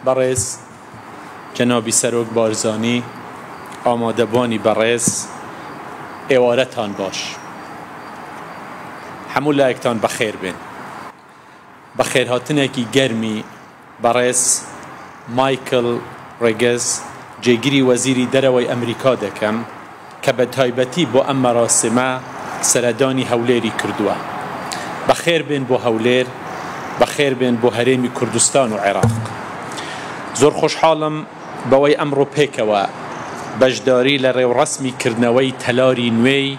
بەڕێز جەنابی سەرۆک بارزانی، ئامادەبوانی بەڕێز، ئێوارەتان باش. هەموو لایەکتان بەخێر بێن. بەخێرهاتنێکی گەرمی بەڕێز مایکل ڕێگز جێگری وەزیری دەرەوەی ئەمریکا دەکەم کە بە تایبەتی بۆ ئەم مەراسیمە سەردانی هەولێری کردووە. بەخێر بێن بۆ هەولێر، بەخێر بێن بۆ هەرێمی کوردستان و عێراق. زۆر خۆشحاڵم بەوەی ئەمڕۆ پێکەوە بەشداری لە ڕێوڕەسمی کردنەوەی تەلاری نوێی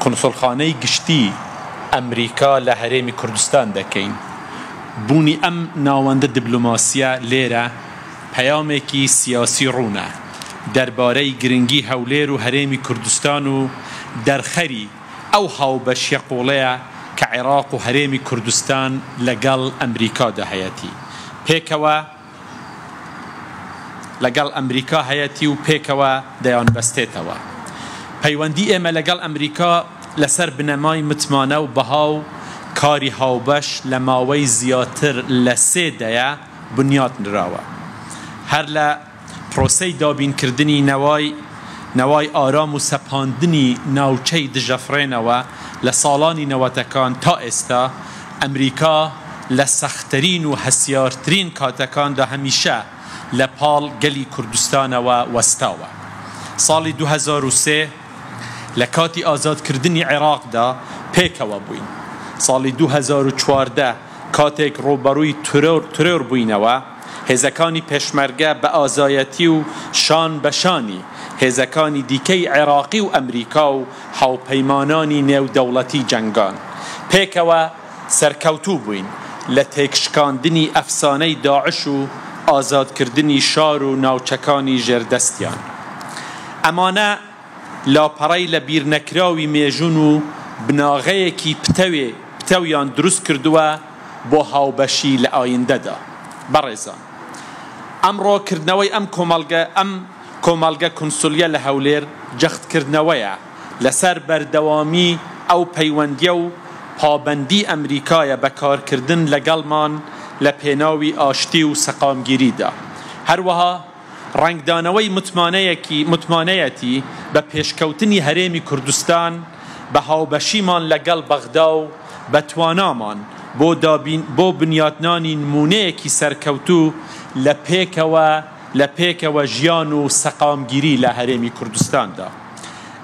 کونسوڵخانەی گشتی ئەمریکا لە هەرێمی کوردستان دەکەین. بوونی ئەم ناوەندە دبلۆماسییە لێرە پەیامێکی سیاسی ڕوونە دەربارەی گرنگی هەولێر و هەرێمی کوردستان و دەرخەری ئەو هاوبەشیە قوڵەیە کە عێراق و هەرێمی کوردستان لەگەڵ ئەمریکادا هەیەتی پێکەوە لەگەڵ ئەمریکا هەیەتی و پێکەوە دەیانبەستێتەوە. پەیوەندی ئێمە لەگەڵ ئەمریکا لەسەر بنەمای متمانە و بەها و کاری هاوبەش لە ماوەی زیاتر لە سێ دەیە بنیات نراوە. هەر لە پرۆسەی دابینکردنی نەوای نەوای ئارام و سەپاندنی ناوچەی دژەفڕێنەوە لە ساڵانی نەوەتەکان تا ئێستا، ئەمریکا لە سەختترین و هەستیارترین کاتەکاندا هەمیشە لە پاڵ گەلی کوردستانەوە وەستاوە. ساڵی 2003 لە کاتی ئازادکردنی عێراقدا پێکەوە بووین. ساڵی 2014 کاتێک ڕووبەڕووی ترۆر بووینەوە، هێزەکانی پێشمەرگە بە ئازایەتی و شان بە شانی هێزەکانی دیکەی عێراقی و ئەمریکا و هاوپەیمانانی نێودەوڵەتی جەنگان. پێکەوە سەرکەوتوو بووین لە تێکشکاندنی ئەفسانەی داعش و ئازادکردنی شار و ناوچەکانی ژێردەستیان. ئەمانە لاپەڕەی لە بیرنەکراوی مێژوون و بناغەیەکی پتەوێ پتەویان دروست کردووە بۆ هاوبەشی لە ئایندەدا. بەڕێزان ئەمڕۆ کردنەوەی ئەم کۆمەڵگە ئەم کۆمەڵگە کونسولیە لە هەولێر جەختکردنەوەیە لەسەر بەردەوامی ئەو پەیوەندیە و پابەندی ئەمریکایە بە کارکردن لەگەڵمان لە پێناوی ئاشتی و سەقامگیریدا. هەروەها ڕەنگدانەوەی متمانەیەکی متمانەیەتی بە پێشکەوتنی هەرێمی کوردستان، بە هاوبەشیمان لەگەڵ بەغدا و بە توانامان بۆ دابین بۆ بنیاتنانی نموونەیەکی سەرکەوتوو لە پێکەوە لە پێکەوە ژیان و سەقامگیری لە هەرێمی کوردستاندا.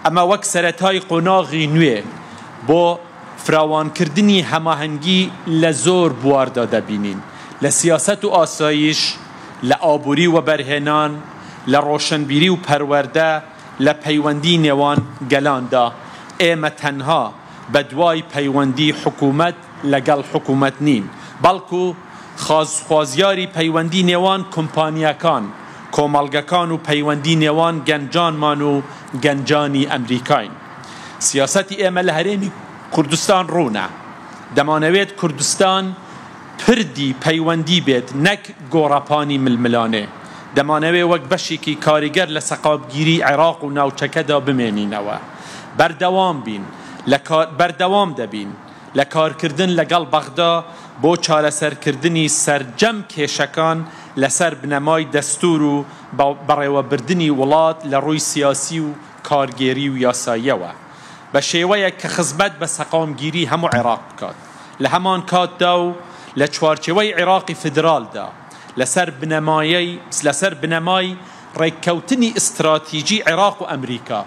ئەمە وەک سەرەتای قۆناغی نوێ بۆ فراوانکردنی هەماهەنگی لە زۆر بواردا دەبینین، لە سیاسەت و ئاسایش، لە ئابووری و وەبەرهێنان، لە ڕۆشنبیری و پەروەردە، لە پەیوەندی نێوان گەلاندا. ئێمە تەنها بەدوای پەیوەندی حکومەت لەگەڵ حکومەت نین، بەڵکو خوازیاری پەیوەندی نێوان کۆمپانیاکان، کۆمەڵگەکان و پەیوەندی نێوان گەنجانمان و گەنجانی ئەمریکاین. سیاسەتی ئێمە لە هەرێمی کوردستان ڕوونە. دەمانەوێت کوردستان پردی پەیوەندی بێت نەک گۆڕەپانی ململانێ. دەمانەوێت وەک بەشێکی کاریگەر لە سەقامگیریی عێراق و ناوچەکەدا بمێنینەوە. بەردەوام بین لە بەردەوام دەبین لە کارکردن لەگەڵ بەغدا بۆ چارەسەرکردنی سەرجەم کێشەکان لەسەر بنەمای دەستوور و بەڕێوەبردنی وڵات لە ڕووی سیاسی و کارگێری و یاساییەوە بە شێوەیەک کە خزمەت بە سەقامگیری هەموو عێراق بکات لە هەمان کاتدا و لە چوارچێوەی عێراقی فیدرالدا لەسەر بنەمایەی لەسەر بنەمای ڕێککەوتنی ئیستراتیجی عێراق و ئەمریکا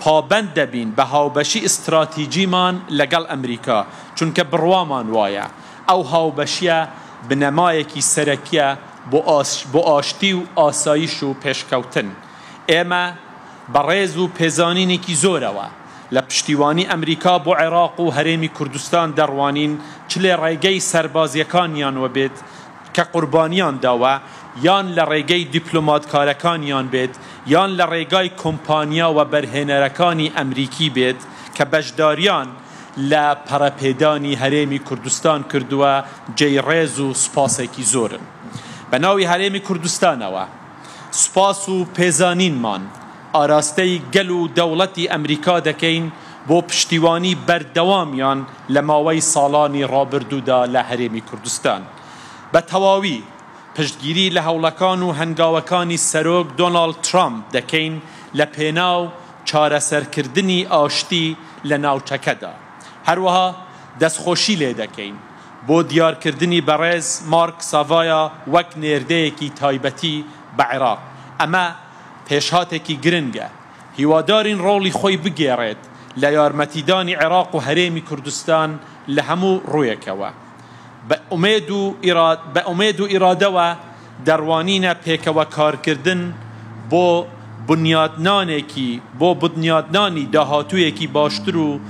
پابەند دەبین بە هاوبەشی ئیستراتیجیمان لەگەڵ ئەمریکا چونکە بڕوامان وایە ئەو هاوبەشیە بنەمایەکی سەرەکیە بۆ ئاشتی و ئاسایش و پێشکەوتن. ئێمە بە ڕێز و پێزانینێکی زۆرەوە لە پشتیوانی ئەمریکا بۆ عێراق و هەرێمی کوردستان دەڕوانین چ لە ڕێگەی سەربازیەکانیانوە بێت کە قوربانیان داوە یان لە ڕێگەی دیپلۆماتکارەکانیان بێت یان لە ڕێگای کۆمپانیا وەبەرهێنەرەکانی ئەمریکی بێت کە بەشداریان لە پەرەپێدانی هەرێمی کوردستان کردووە جێی ڕێز و سوپاسێکی زۆرن. بە ناوی هەرێمی کوردستانەوە سوپاس و پێزانینمان ئاراستەی گەل و دەوڵەتی ئەمریکا دەکەین بۆ پشتیوانی بەردەوامیان لە ماوەی ساڵانی ڕابردوودا لە هەرێمی کوردستان. بە تەواوی. پشتگیری لە هەوڵەکان و هەنگاوەکانی سەرۆک دۆناڵد ترامپ دەکەین لە پێناو چارەسەرکردنی ئاشتی لە ناوچەکەدا. هەروەها دەستخۆشی لێدەکەین بۆ دیارکردنی بەڕێز مارک ساڤایا وەک نێردەیەکی تایبەتی بە عێراق. ئەمە پێشهاتێکی گرنگە. هیوادارین ڕۆڵی خۆی بگێڕێت لە یارمەتیدانی عێراق و هەرێمی کوردستان لە هەموو ڕوویەکەوە. بە ئومێد و ئیرادەوە دەڕوانینە پێکەوە کارکردن بۆ بنیاتنانێکی بۆ بنیاتنانی داهاتوویەکی باشتر و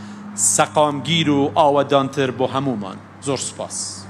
سەقامگیر و ئاوەدانتر بۆ هەموومان. زۆر سوپاس.